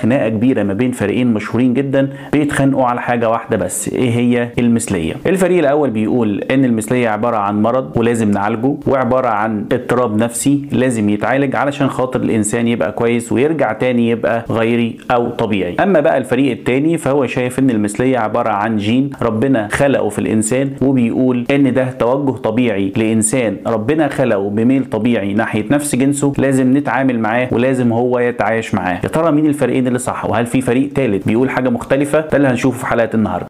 خناقه كبيرة ما بين فريقين مشهورين جدا بيتخانقوا على حاجة واحدة بس، ايه هي؟ المثلية. الفريق الاول بيقول ان المثلية عبارة عن مرض ولازم نعالجه، وعبارة عن اضطراب نفسي لازم يتعالج علشان خاطر الانسان يبقى كويس ويرجع تاني يبقى غيري او طبيعي. اما بقى الفريق التاني فهو شايف ان المثلية عبارة عن جين ربنا خلقه في الانسان، وبيقول ان ده توجه طبيعي لانسان ربنا خلقه بميل طبيعي ناحية نفس جنسه، لازم نتعامل معاه ولازم هو يتعايش معاه. يا ترى مين الفريقين اللي صح؟ وهل في فريق ثالث بيقول حاجة مختلفة؟ ده اللي هنشوفه في حلقة النهارده.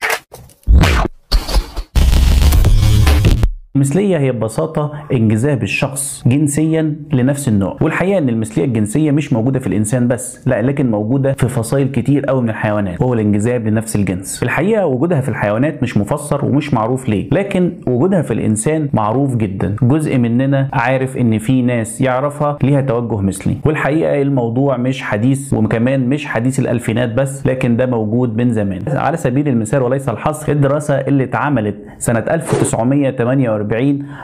المثلية هي ببساطة انجذاب الشخص جنسيا لنفس النوع، والحقيقة ان المثلية الجنسية مش موجودة في الانسان بس، لا، لكن موجودة في فصائل كتير قوي من الحيوانات، وهو الانجذاب لنفس الجنس. الحقيقة وجودها في الحيوانات مش مفسر ومش معروف ليه، لكن وجودها في الانسان معروف جدا. جزء مننا عارف ان في ناس يعرفها ليها توجه مثلي، والحقيقة الموضوع مش حديث، وكمان مش حديث الالفينات بس، لكن ده موجود من زمان. على سبيل المثال وليس الحصر، الدراسة اللي اتعملت سنة 1948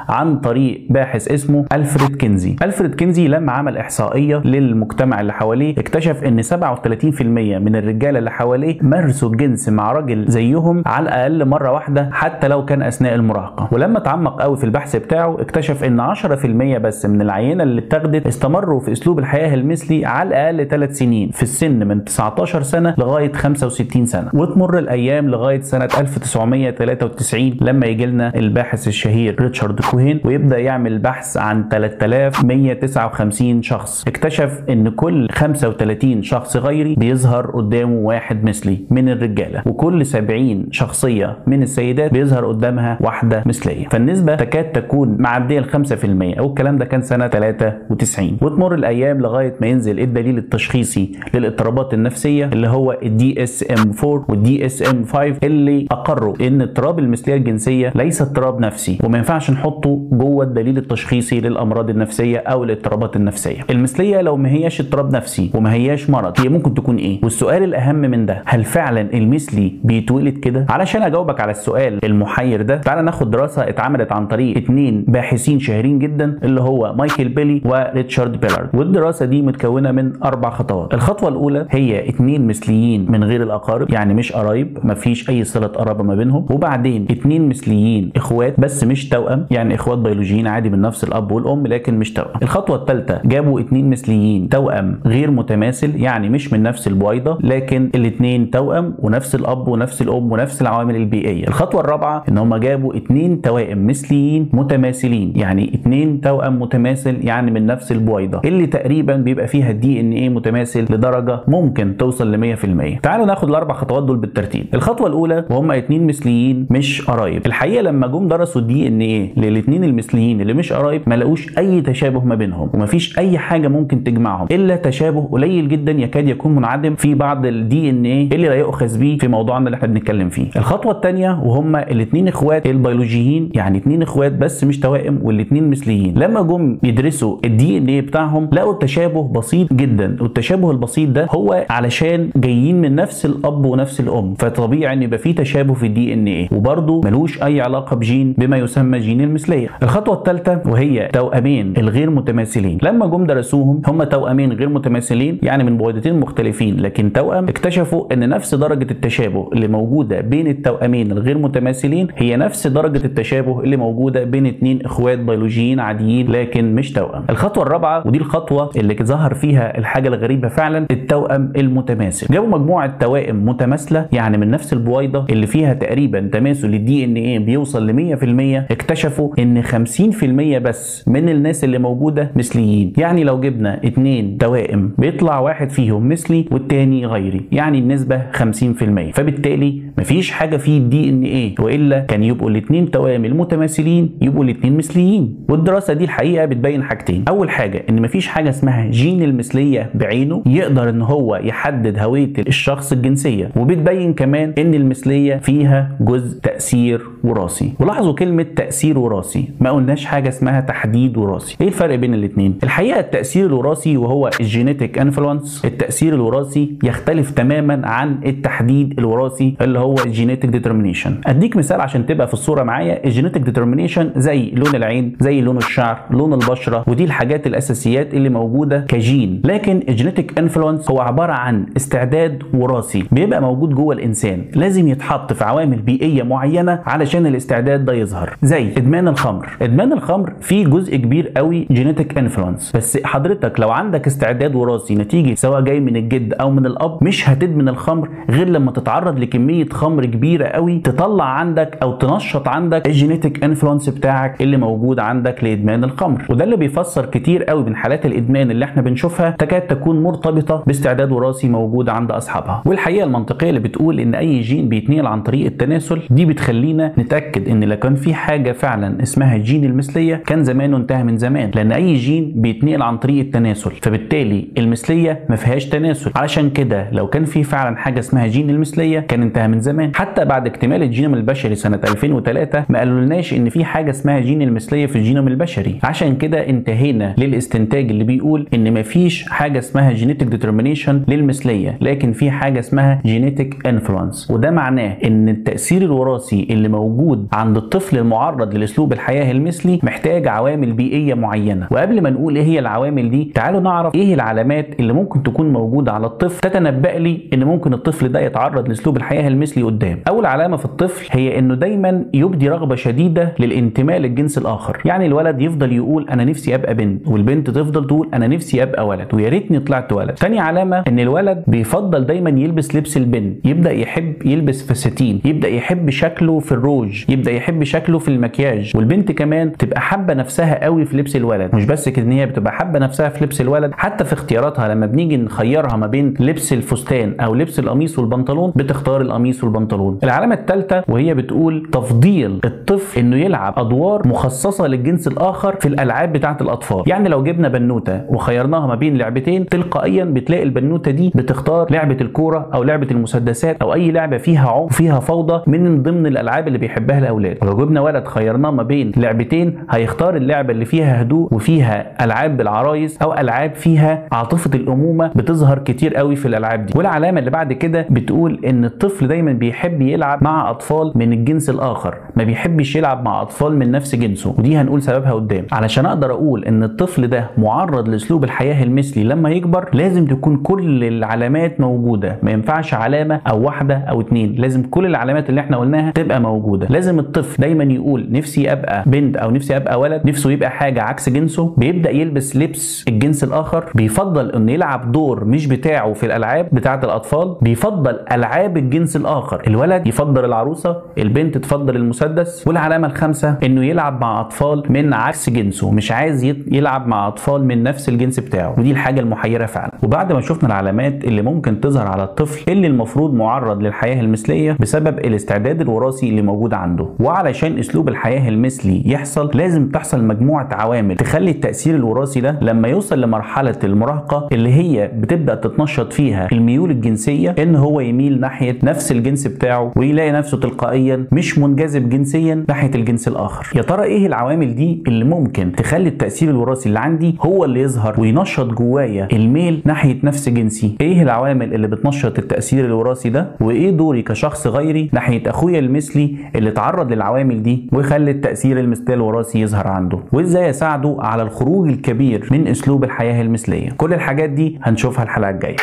عن طريق باحث اسمه ألفريد كينزي. ألفريد كينزي لما عمل إحصائية للمجتمع اللي حواليه اكتشف ان 37% من الرجالة اللي حواليه مارسوا الجنس مع راجل زيهم على الأقل مرة واحدة حتى لو كان أثناء المراهقة. ولما تعمق قوي في البحث بتاعه اكتشف ان 10% بس من العينة اللي اتاخدت استمروا في أسلوب الحياة المثلي على الأقل 3 سنين في السن من 19 سنة لغاية 65 سنة. وتمر الأيام لغاية سنة 1993 لما يجي لنا الباحث الشهير ريتشارد كوهين ويبدأ يعمل بحث عن 3159 شخص. اكتشف ان كل 35 شخص غيري بيظهر قدامه واحد مثلي من الرجالة، وكل 70 شخصية من السيدات بيظهر قدامها واحدة مثلية، فالنسبة تكاد تكون معدية ال 5%، والكلام ده كان سنة 93. وتمر الايام لغاية ما ينزل الدليل التشخيصي للاضطرابات النفسية اللي هو ال DSM 4 وال DSM 5، اللي اقروا ان اضطراب المثلية الجنسية ليس اضطراب نفسي وما ينفعش نحطه جوه الدليل التشخيصي للامراض النفسية او الاضطرابات النفسية. المثلية لو ما هياش اضطراب نفسي وما هياش مرض، هي ممكن تكون ايه؟ والسؤال الاهم من ده، هل فعلا المثلي بيتولد كده؟ علشان اجاوبك على السؤال المحير ده تعال ناخد دراسة اتعملت عن طريق 2 باحثين شهيرين جدا اللي هو مايكل بيلي وريتشارد بيلارد. والدراسة دي متكونه من 4 خطوات. الخطوة الاولى هي 2 مثليين من غير الاقارب، يعني مش قرايب، مفيش اي صله قرابة ما بينهم، وبعدين 2 مثليين اخوات بس مش توأم، يعني اخوات بيولوجيين عادي من نفس الاب والام لكن مش توأم. الخطوة الثالثة جابوا 2 مثليين توأم غير متماثل، يعني مش من نفس البويضة لكن الاثنين توأم ونفس الاب ونفس الام ونفس العوامل البيئية. الخطوة الرابعة ان هم جابوا 2 توائم مثليين متماثلين، يعني 2 توأم متماثل يعني من نفس البويضة اللي تقريبا بيبقى فيها ال DNA متماثل لدرجة ممكن توصل ل 100%. تعالوا ناخد الاربع خطوات دول بالترتيب. الخطوة الاولى وهم 2 مثليين مش قرايب. الحقيقة لما جم درسوا ال DNA للاثنين المثليين اللي مش قرايب ما لقوش اي تشابه ما بينهم، ومفيش اي حاجة ممكن تجمعهم الا تشابه قليل جدا يكاد يكون منعدم في بعض ال DNA اللي لا يؤخذ بيه في موضوعنا اللي احنا بنتكلم فيه. الخطوة الثانية وهم الاثنين اخوات البيولوجيين، يعني 2 اخوات بس مش توائم والاثنين مثليين، لما جم يدرسوا ال DNA بتاعهم لقوا تشابه بسيط جدا، والتشابه البسيط ده هو علشان جايين من نفس الاب ونفس الام، فطبيعي ان يبقى في تشابه في ال DNA، وبرده ملوش اي علاقة بجين بما يسمى جين المثلية. الخطوة الثالثة وهي توأمين الغير متماثلين، لما جم درسوهم هم توأمين غير متماثلين يعني من بويضتين مختلفين لكن توأم، اكتشفوا ان نفس درجه التشابه اللي موجودة بين التوأمين الغير متماثلين هي نفس درجه التشابه اللي موجودة بين 2 اخوات بيولوجيين عاديين لكن مش توأم. الخطوة الرابعة ودي الخطوة اللي ظهر فيها الحاجة الغريبة فعلا، التوأم المتماثل. جابوا مجموعة توائم متماثلة يعني من نفس البويضة اللي فيها تقريبا تماثل ال DNA بيوصل ل 100%، اكتشفوا ان 50% بس من الناس اللي موجودة مثليين، يعني لو جبنا 2 توائم بيطلع واحد فيهم مثلي والتاني غيري، يعني النسبة 50%، فبالتالي مفيش حاجة في ال DNA، والا كان يبقوا الاثنين توائم المتماثلين يبقوا الاثنين مثليين. والدراسة دي الحقيقة بتبين حاجتين، اول حاجة ان مفيش حاجة اسمها جين المثلية بعينه يقدر ان هو يحدد هوية الشخص الجنسية، وبتبين كمان ان المثلية فيها جزء تاثير وراثي. ولاحظوا كلمة تاثير تأثير وراثي، ما قلناش حاجة اسمها تحديد وراثي. ايه الفرق بين الاثنين؟ الحقيقة التأثير الوراثي وهو ال genetic influence، التأثير الوراثي يختلف تماما عن التحديد الوراثي اللي هو ال genetic determination. اديك مثال عشان تبقى في الصورة معايا. ال genetic determination زي لون العين، زي لون الشعر، لون البشرة، ودي الحاجات الاساسيات اللي موجودة كجين. لكن ال genetic influence هو عبارة عن استعداد وراثي بيبقى موجود جوه الانسان، لازم يتحط في عوامل بيئية معينة علشان الاستعداد ده يظهر. زي ادمان الخمر، ادمان الخمر فيه جزء كبير قوي genetic influence، بس حضرتك لو عندك استعداد وراثي نتيجة سواء جاي من الجد او من الاب، مش هتدمن الخمر غير لما تتعرض لكميه خمر كبيرة قوي تطلع عندك او تنشط عندك ال genetic influence بتاعك اللي موجود عندك لادمان الخمر. وده اللي بيفسر كتير قوي من حالات الادمان اللي احنا بنشوفها تكاد تكون مرتبطة باستعداد وراثي موجود عند اصحابها. والحقيقة المنطقية اللي بتقول ان اي جين بيتنقل عن طريق التناسل دي بتخلينا نتاكد ان لو كان في حاجة فعلا اسمها جين المثلية كان زمانه انتهى من زمان، لان اي جين بيتنقل عن طريق التناسل، فبالتالي المثلية ما فيهاش تناسل. علشان كده لو كان في فعلا حاجة اسمها جين المثلية كان انتهى من زمان. حتى بعد اكتمال الجينوم البشري سنة 2003 ما قالولناش ان في حاجة اسمها جين المثلية في الجينوم البشري. عشان كده انتهينا للاستنتاج اللي بيقول ان ما فيش حاجة اسمها genetic determination للمثليه، لكن في حاجة اسمها genetic influence. وده معناه ان التاثير الوراثي اللي موجود عند الطفل المعرض لاسلوب الحياة المثلي محتاج عوامل بيئية معينة. وقبل ما نقول ايه هي العوامل دي، تعالوا نعرف ايه العلامات اللي ممكن تكون موجودة على الطفل تتنبأ لي ان ممكن الطفل ده يتعرض لاسلوب الحياة المثلي قدام. اول علامة في الطفل هي انه دايما يبدي رغبة شديدة للانتماء للجنس الاخر. يعني الولد يفضل يقول انا نفسي ابقى بنت، والبنت تفضل تقول انا نفسي ابقى ولد ويا ريتني طلعت ولد. تاني علامة ان الولد بيفضل دايما يلبس لبس البنت، يبدا يحب يلبس فساتين، يبدا يحب شكله في الروج، يبدا يحب شكله في المكياج. والبنت كمان تبقى حابة نفسها قوي في لبس الولد. مش بس كده ان هي بتبقى حابة نفسها في لبس الولد، حتى في اختياراتها لما بنيجي نخيرها ما بين لبس الفستان او لبس القميص والبنطلون بتختار القميص والبنطلون. العلامة الثالثة وهي بتقول تفضيل الطفل انه يلعب ادوار مخصصة للجنس الاخر في الالعاب بتاعه الاطفال. يعني لو جبنا بنوته وخيرناها ما بين لعبتين، تلقائيا بتلاقي البنوته دي بتختار لعبه الكورة او لعبه المسدسات او اي لعبه فيها عنف فيها فوضى من ضمن الالعاب اللي بيحبها الاولاد. ولو جبنا ولد خيرناه ما بين لعبتين، هيختار اللعبة اللي فيها هدوء وفيها العاب بالعرايس او العاب فيها عاطفة الامومة بتظهر كتير قوي في الالعاب دي. والعلامة اللي بعد كده بتقول ان الطفل دايما بيحب يلعب مع اطفال من الجنس الاخر، ما بيحبش يلعب مع اطفال من نفس جنسه، ودي هنقول سببها قدام. علشان اقدر اقول ان الطفل ده معرض لاسلوب الحياة المثلي لما يكبر لازم تكون كل العلامات موجودة، ما ينفعش علامة او واحدة او اتنين، لازم كل العلامات اللي احنا قلناها تبقى موجودة. لازم الطفل دايما يقول نفسي ابقى بنت او نفسي ابقى ولد، نفسه يبقى حاجة عكس جنسه، بيبدا يلبس لبس الجنس الاخر، بيفضل انه يلعب دور مش بتاعه في الالعاب بتاعه الاطفال، بيفضل العاب الجنس الاخر. الولد يفضل العروسة، البنت تفضل المسدس. والعلامة الخامسة انه يلعب مع اطفال من عكس جنسه، مش عايز يلعب مع اطفال من نفس الجنس بتاعه، ودي الحاجة المحيره فعلا. وبعد ما شفنا العلامات اللي ممكن تظهر على الطفل اللي المفروض معرض للحياة المثلية بسبب الاستعداد الوراثي اللي موجود عنده، وعلشان اسلوب الحياة المثلي يحصل لازم تحصل مجموعة عوامل تخلي التاثير الوراثي ده لما يوصل لمرحلة المراهقة اللي هي بتبدا تتنشط فيها الميول الجنسية ان هو يميل ناحية نفس الجنس بتاعه ويلاقي نفسه تلقائيا مش منجذب جنسيا ناحية الجنس الاخر. يا ترى ايه العوامل دي اللي ممكن تخلي التاثير الوراثي اللي عندي هو اللي يظهر وينشط جوايا الميل ناحية نفس جنسي؟ ايه العوامل اللي بتنشط التاثير الوراثي ده؟ وايه دوري كشخص غيري ناحية اخويا المثلي اللي اتعرض للعوامل دي ويخلي التاثير المثلي الوراثي يظهر عنده؟ وازاي اساعده على الخروج الكبير من اسلوب الحياة المثلية؟ كل الحاجات دي هنشوفها الحلقة الجاية.